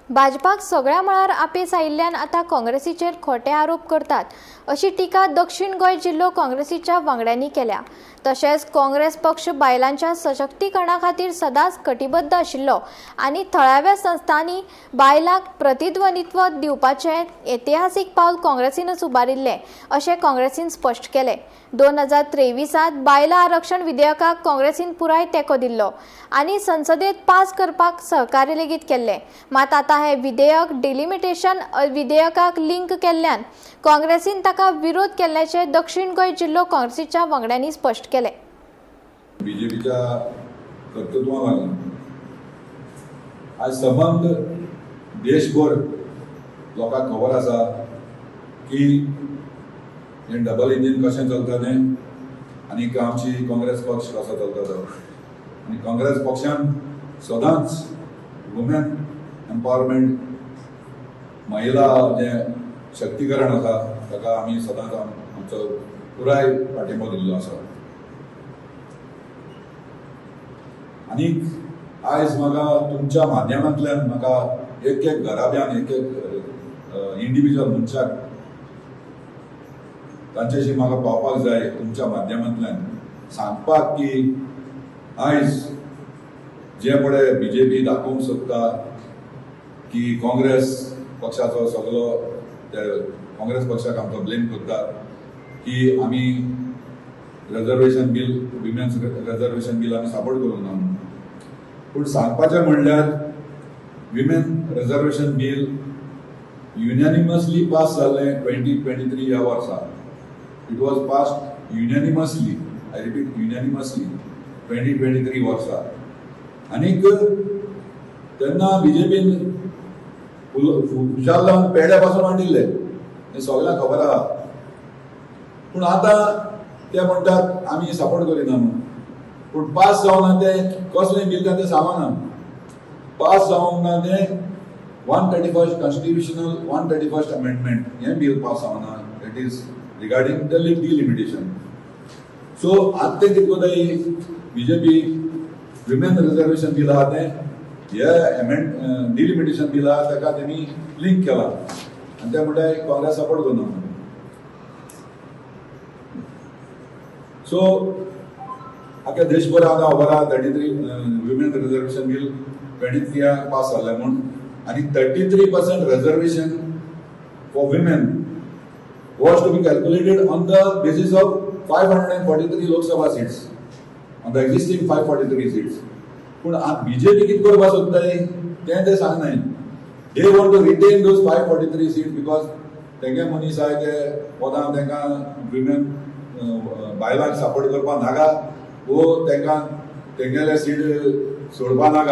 भाजपाक सगळ्या मळार अपेस आयिल्ल्यान आतां काँग्रेसीचेर खोटे आरोप करतात अशी टिका दक्षिण गोंय जिल्लो काँग्रेसीच्या वांगड्यांनी केल्या. तशेंच काँग्रेस पक्ष बायलांच्या सशक्तीकरणा खातीर सदांच कटिबद्ध आशिल्लो आनी थळाव्या संस्थांनी बायलांक प्रतिध्वनित्व दिवपाचें ऐतिहासीक पावल काँग्रेसीनच उबारिल्लें अशें काँग्रेसीन स्पश्ट केलें. 2023त बायलां आरक्षण विधेयकाक काँग्रेसीन पुराय तेंको दिल्लो आनी संसदेत पास करपाक सहकार्य लेगीत केल्लें. मात आतां हें विधेयक डिलिमिटेशन विधेयकाक लिंक केल्ल्यान काँग्रेसीन ताका विरोध केल्ल्याचें दक्षिण गोंय जिल्लो काँग्रेसीच्या वांगड्यांनी स्पश्ट केलें. बीजेपीच्या कर्तृत्वाक लागून आज सबंद देशभर लोकांक खबर आसा की हें डबल इंजीन कशें चलता तें आनी आमची काँग्रेस पक्ष कसो चलता तो. आनी काँग्रेस पक्षान सदांच वुमेन एम्पावरमेंट, महिला जें शक्तीकरण आसा ताका आमी सदांच आमचो पुराय पाठिंबो दिल्लो आसा. आनी आयज म्हाका तुमच्या माध्यमांतल्यान म्हाका एक एक घराब्यान, एक एक इंडिविज्युअल मनशाक तांच्याशी म्हाका पावपाक जाय तुमच्या माध्यमांतल्यान सांगपाक की आयज जे पळय बीजेपी दाखोवंक सोदता की काँग्रेस पक्षाचो सगलो, ते काँग्रेस पक्षाक आमचो ब्लेम करता की आमी reservation bill, women's reservation bill आमी सपोर्ट करूंक ना म्हणून. पूण सांगपाचें म्हणल्यार विमेन रिजर्वेशन बील युनॅनिमसली पास जाल्लें 2023 ह्या वर्सा. It was passed unanimously, I repeat, unanimously 2023 वर्सा. आनीक तेन्ना बीजेपीन हुशार लावन पेड्या पासून मांडिल्ले, हें सगळ्यांक खबर आहा. पूण आतां ते म्हणटात आमी सपोर्ट करिना म्हणून. पूण पास जावना तें कसलें बील तें सांगना. पास जावंक ना तें 131st constitutional 131st amendment हें बील पास जावना. It is regarding the delimitation. So आतां तें कितें करता, बीजेपी विमेन रिजर्वेशन बील आहा तें हे एमेंड डिलिमिटेशन बील आहा ताका तेमी लिंक केलां आनी ते म्हणटाय काँग्रेस सपोर्ट करना म्हणून. सो आख्या देशभर आतां खबर आहा 33 women reservation bill 23 pass जाल्लें म्हूण. आनी 33% reservation for women was to be calculated on the basis of 543 Lok Sabha seats, on the existing 543 seats. पूण बीजेपी कितें करपाक सोदताय तें ते सांगनाय. They want to retain those 543 seats because तेंगे मनीस आहाय ते पदां तांकां विमेन बायलांक सपोर्ट करपाक नाका वो तांकां तेंगेले सीट सोडपा नाका.